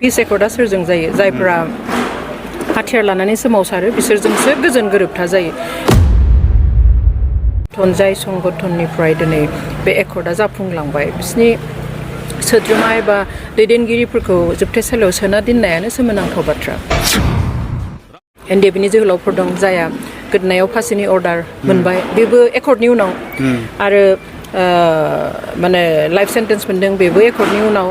पिस एकर्डा सोरजों जायो जायफोरा हाथियार लानानै सोमावसारो बिसोरजोंसो गोजोन गोरोबथा जायो जाय संगठननिफ्राय दिनै बे एकर्डा जाफुंलांबाय बिसोरनि सोद्रोमा एबा दैदेनगिरिफोरखौ जोबथेसालियाव सोना दोननायानो सोमोनांथाव बाथ्रा NDFB जोहोलावफोर दं जायहा गोदोनायाव फासिनि अर्डार मोनबाय बेबो एकर्डनि उनाव आरो माने लाइफ सेन्टेन्स मोनदों बेबो एकर्डनि उनाव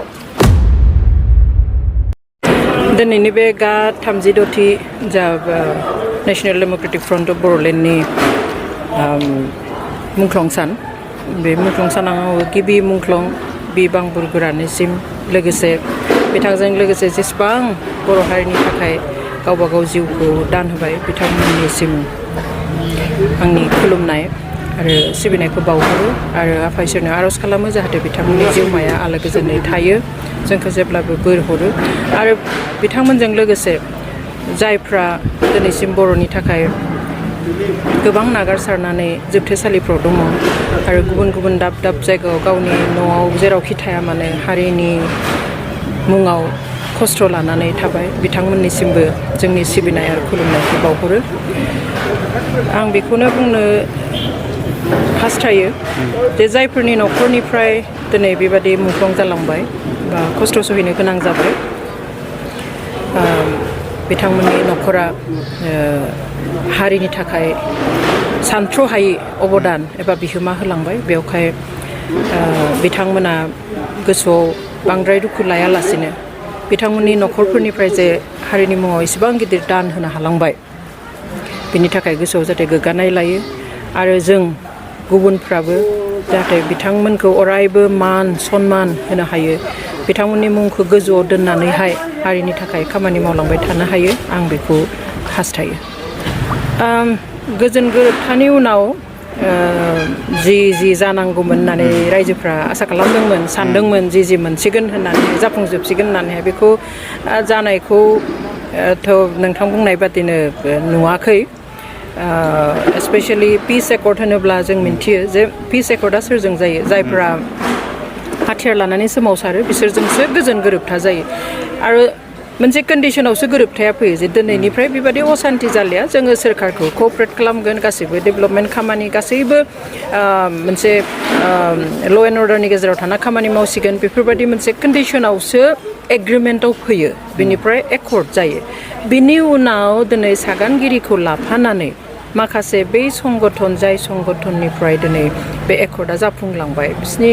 दिनैनि बे गा 36थि जा नेशनेल डेम'क्रेटिक फ्रन्ट अफ बर'लेण्डनि मुंख्लं सान बे मुंख्लं सानाव गिबि मुंख्लं बिबांबुरगोरानिसिम लोगोसे बिथांजों लोगोसे जेसेबां बर' हारिनि थाखाय गावबा गाव जिउखौ दान होबाय बिथांमोननिसिम आंनि खुलुमनाय आरो सिबिनायखौ बावहरो आरो आफा इसोरनो आर'ज खालामो जाहाथे बिथांमोननि जिउमाया आलो गोजोनै थायो जोंखौ जेब्लाबो बोर हरो आरो बिथांमोनजों लोगोसे जायफ्रा दिनैसिम बर'नि थाखाय गोबां नागारसारनानै जोबथेसालिफ्राव दङ आरो गुबुन गुबुन दाब दाब जायगायाव गावनि न'आव जेरावखि थाया मानो हारिनि मुङाव खस्थ' लानानै थाबाय बिथांमोननिसिमबो जोंनि सिबिनाय आरो खुलुमनायखौ बावहरो आं बेखौनो बुंनो हास्थायो जे जायफोरनि न'खरनिफ्राय दिनै बेबादि मुंख्लं जालांबाय बा खस्थ' सहायनो गोनां जाबाय बिथांमोननि न'खरा हारिनि थाखाय सानथ्र'हायै अबदान एबा बिहोमा होलांबाय बेवहाय बिथांमोना गोसोआव बांद्राय दुखु लायालासिनो बिथांमोननि न'खरफोरनिफ्राय जे हारिनि मुङाव एसेबां गिदिर दान होनो हालांबाय बिनि थाखाय गोसोआव जाहाथे गोग्गानाय लायो आरो जों गुबुनफ्राबो जाहाथे बिथांमोनखौ अरायबो मान सन्मान होनो हायो बिथांमोननि मुंखौ गोजौआव दोननानैहाय हारिनि थाखाय खामानि मावलांबाय थानो हायो आं बेखौ हास्थायो गोजोन गोरोबथानि उनाव जि जानांगौमोन होननानै रायजोफ्रा आसा खालामदोंमोन सानदोंमोन जि मोनसिगोन होननानै जाफुंजोबसिगोन होननानै बेखौ जानायखौ नोंथां बुंनाय बादिनो नुवाखै स्पेशली पिस एकर्ड होनोब्ला जों मिन्थियो जे पिस एकर्डा सोरजों जायो जायफ्रा हाथियार लानानै सोमावसारो बिसोरजोंसो गोजोन गोरोबथा जायो आरो मोनसे कन्डिशनावसो गोरोबथाया फैयो जे दिनैनिफ्राय बेबायदि असान्ति जालिया जोङो सोरखारखौ क'अपारेट खालामगोन गासैबो डेभेलपमेन्ट खामानि गासैबो मोनसे ल' एन्ड अर्डारनि गेजेराव थाना खामानि मावसिगोन बेफोरबायदि मोनसे कन्डिशनावसो एग्रिमेन्टआव फैयो बिनिफ्राय एकर्ड जायो बिनि उनाव दिनै सागानगिरिखौ लाफानानै माखासे बै संगठन जाय संगठननिफ्राय दिनै बे एकर्डा जाफुंलांबाय बिसोरनि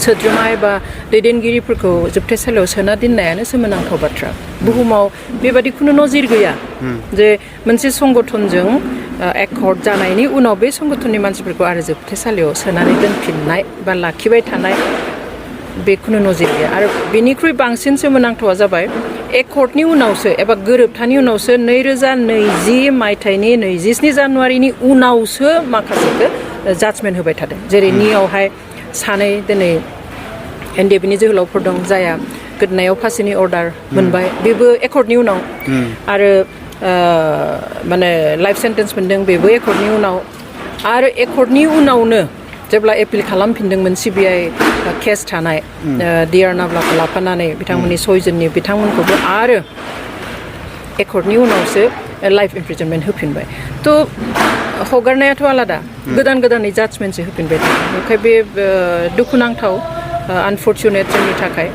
सोद्रोमा एबा दैदेनगिरिफोरखौ जोबथेसालियाव सोना दोननायानो सोमोनांथाव बाथ्रा बुहुमाव बेबादि खुनु नजिर गैया जे मोनसे संगठनजों एकर्ड जानायनि उनाव बे संगठननि मानसिफोरखौ आरो जोबथेसालियाव सोनानै दोनफिननाय बा लाखिबाय थानाय बे खुनु नजिर गैया आरो बेनिख्रुइ बांसिन सोमोनांथावा जाबाय एकर्डनि उनावसो एबा गोरोबथानि उनावसो 2020 मायथाइनि 27 जानुवारिनि उनावसो माखासेखौ जाजमेन्ट होबाय थादों जेरै नियावहाय सानै दिनै NDFB जोहोलावफोर दं जायहा गोदोनायाव फासिनि अर्डार मोनबाय बेबो एकर्डनि उनाव आरो माने लाइफ सेन्टेन्स मोनदों बेबो एकर्डनि उनाव आरो एकर्डनि उनावनो जेब्ला एपिल खालामफिनदोंमोन CBI केस थानाय DR नाब्लाखौ लाफानानै बिथांमोननि सयजननि बिथांमोनखौबो आरो एकर्डनि उनावसो लाइफ इमप्रिजनमेन्ट होफिनबाय थ' हगारनायाथ' आलादा गोदानै जाजमेन्टसो होफिनबाय ओंखाय बे दुखुनांथाव आनफर्चुनेट जोंनि थाखाय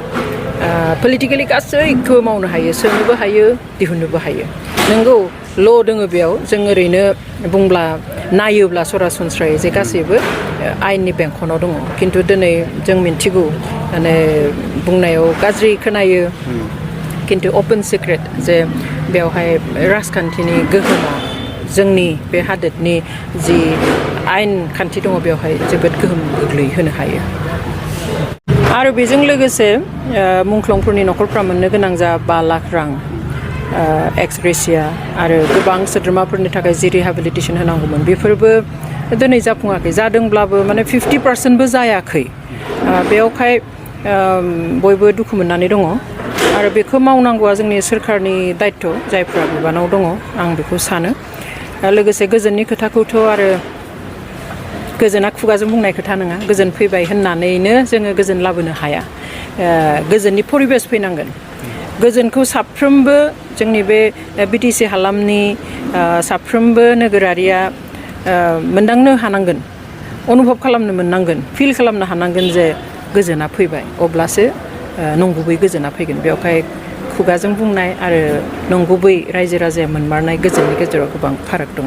पलिटिकेलि गासैखौबो मावनो हायो सोनोबो हायो दिहुननोबो हायो नंगौ ल' दोङो बेयाव जों ओरैनो बुंब्ला नायोब्ला सरासनस्रायै जे गासैबो आयेननि बेंखनाव दङ खिन्थु दिनै जों मिन्थिगौ माने बुंनायाव गाज्रि खोनायो खिन्थु अपेन सिक्रेट जे बेवहाय राजखान्थिनि गोहोमा जोंनि बे हादोरनि जि आयेन खान्थि दङ बेवहाय जोबोद गोहोम गोग्लैहोनो हायो आरो बेजों लोगोसे मुंख्लंफोरनि न'खरफ्रा मोननो गोनां जा 5 लाख रां एक्स ग्रेसिया आरो गोबां सोद्रोमाफोरनि थाखाय जि रिहेबिलिटेसन होनांगौमोन बेफोरबो दिनै जाफुङाखै जादोंब्लाबो माने 50%बो जायाखै बेवहाय बयबो दुखु मोननानै दङ आरो बेखौ मावनांगौआ जोंनि सोरखारनि दायित्व जायफ्रा बिबानाव दङ आं बेखौ सानो लोगोसे गोजोननि खोथाखौथ' आरो गोजोना खुगाजों बुंनाय खोथा नङा गोजोन फैबाय होननानैनो जोङो गोजोन लाबोनो हाया गोजोननि परिबेस फैनांगोन गोजोनखौ साफ्रोमबो जोंनि बे बिटिसि हालामनि साफ्रोमबो नोगोरारिया मोनदांनो हानांगोन अनुभब खालामनो मोननांगोन फिल खालामनो हानांगोन जे गोजोना फैबाय अब्लासो नंगुबै गोजोना फैगोन बेवहाय खुगाजों बुंनाय आरो नंगुबै रायजो राजाया मोनमारनाय गोजोननि गेजेराव गोबां फाराग दङ